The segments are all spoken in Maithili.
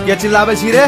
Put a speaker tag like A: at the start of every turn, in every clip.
A: के चिल्लाबै छी रे?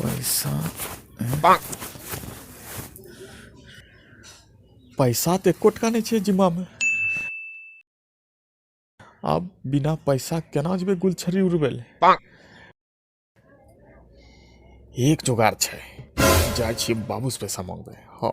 B: पैसा पैसा तऽ एको टका नहि छै जिम्मामे। आब बिना पैसा केना जेबै गुलछर्री उड़बै लए? एक जोगार छै, जाइ छियै बाबूसँ पैसा मांगबै। हँ,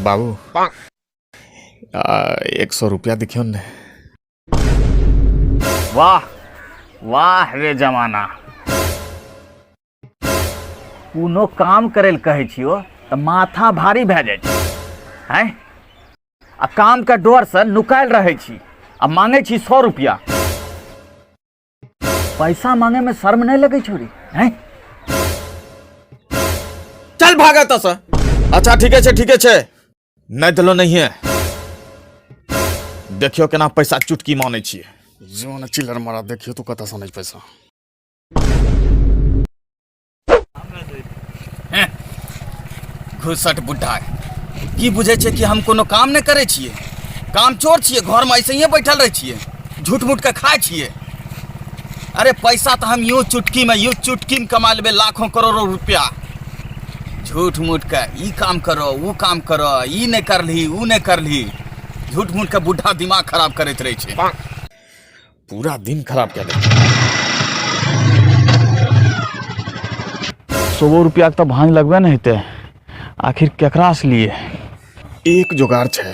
B: बाबू, 100 रुपया देखियौ ने।
C: वाह वाह रे जमाना! कोनो काम करै लए कहै छियो तऽ माथा भारी भए जाइ छै। आँय, आ कामके डरसँ नुकायल रहै छी आ मांगै छी 100 रुपया। पैसा मांगैमे शर्म नहि लगै छौ रे? आँय,
B: चल भाग एतऽसँ। अच्छा, ठीके छै, ठीके छै, नहि देलो नहिए। देखियौ केना पैसा चुटकी मानै छियै। जो ने चिल्लर मारा, देखियौ तू कतऽसँ अनै पैसा।
C: घुसट बुढ़ा की बुझै छै कि हम कोनो काम नहि करै छियै, काम चोर छियै, घरमे ऐसे बैठल रहै छियै, झूठ मूठ के खाइ छियै? अरे, पैसा तऽ हम यूँ चुटकीमे, यूँ चुटकीमे कमा लेबै लाखों करोड़ों रुपया। झूठ मूठ के ई काम करो, ऊ काम करो, ई नहि करलही, ऊ नहि करलही, झूठ मूठ के बुढ़ा दिमाग खराब करैत रहै छै।
B: पूरा दिन खराब कए देलकै।
C: 100 रुपया के तऽ भाँज लगबे ने हेतै। आखिर केकरा से लिए?
B: एक जोगार छै,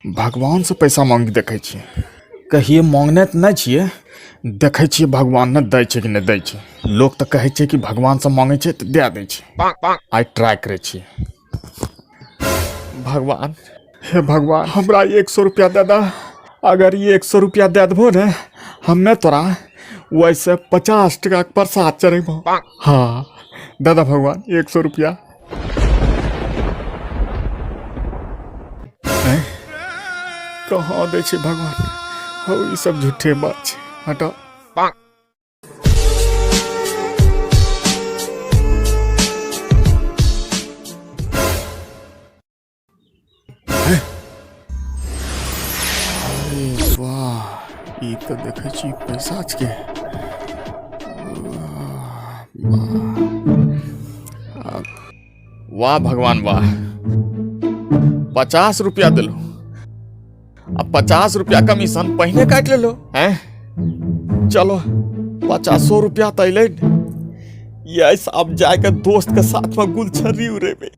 B: भगवान से पैसा मांगि देखै छियै। कहिए मांगने तऽ नहि छियै, देखै छियै भगवान ने दै छै कि नहि दै छै। लोक तऽ कहै छै कि भगवान से मांगै छै तऽ दए दै छै। आइ ट्राई करै छियै। भगवान, हे भगवान, हमरा 100 रुपया दे दा। अगर ई 100 रुपया दे देबो ने, हमे तोरा वैसे 50 टका के प्रसाद चढ़ेबो। हाँ, दे दा भगवान 100 रुपया। हैं? कहाँ दै छै भगवान? हौ, ई सब झूठे बात छै, हटो। अरे वाह, ई तऽ देखै छी पैसा छिकै। वाह भगवान वाह, 50 रुपया देलहुँ आ 50 रुपया कमीशन पहिने काटि लेलो हैं। चलो, 50 रुपया तऽ अयलै ने। यस, अब जाके दोस्त के साथ में गुलछर्री उड़ेबै।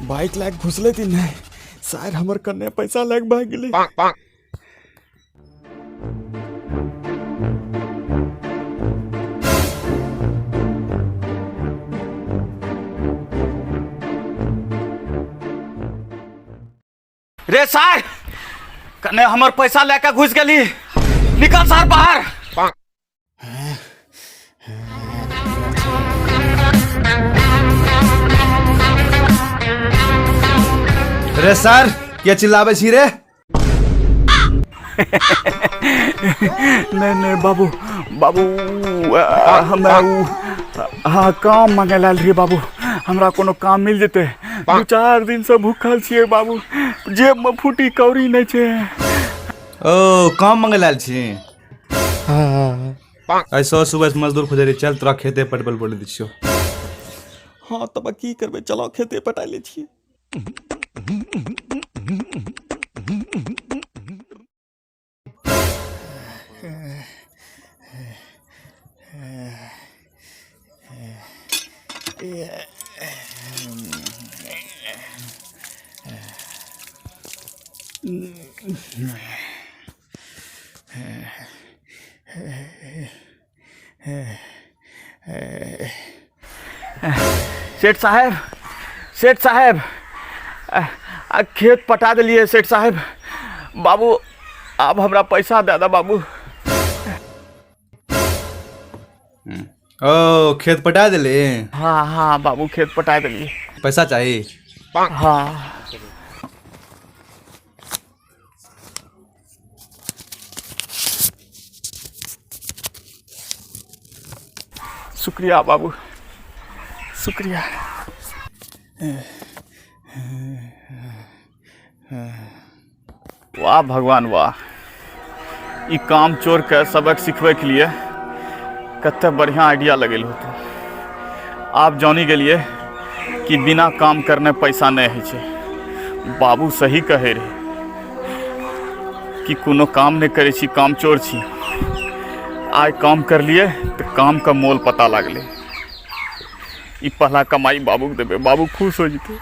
B: बाइक लाग घुसले ती नहीं, शायद हमर कन्ने पैसा लाग भाग गेलै।
C: रे सार, कने हमर पैसा लेके घुस गेली। निकल सार बाहर।
A: रे सर, के चिल्लाबै छी रे?
B: नहीं नहीं बाबू, बाबू हमरा उ हाँ काम मांगे लाल रहिए बाबू, हमरा कोनो काम मिल जेते। 2-4 दिन से भूखल छियै बाबू, जेब में फूटी कौड़ी नहीं छै।
A: ओ काम मांगे लाल छी? आइ सौ सुबह से मजदूर खोजे रही, चल तोरा खेते पटबल बोल दै छियौ।
C: हाँ तब की करबै, चलो खेते पटा लै छियै।
B: सेठ साहेब, सेठ साहेब, आ खेत पटा देलियै सेठ साहेब। बाबू आब हमरा पैसा दे दे बाबू।
A: ओ खेत पटा देली?
B: हाँ हाँ बाबू, खेत पटा देलियै।
A: पैसा चाही?
B: हाँ। शुक्रिया बाबू, शुक्रिया। वाह भगवान वाह, ई काम चोर के सबक सिखबै के लिए कते बढ़िया आइडिया लगेल होतो। आप जानी गेलिए कि बिना काम करने पैसा नहीं होइ छै। बाबू सही कहे रहे कि कोनो काम नहीं करे छी, काम चोर छी। आइ काम कर लिए तो काम का मोल पता लागले। ई पहला कमाई बाबू के देबे, बाबू खुश हो जते।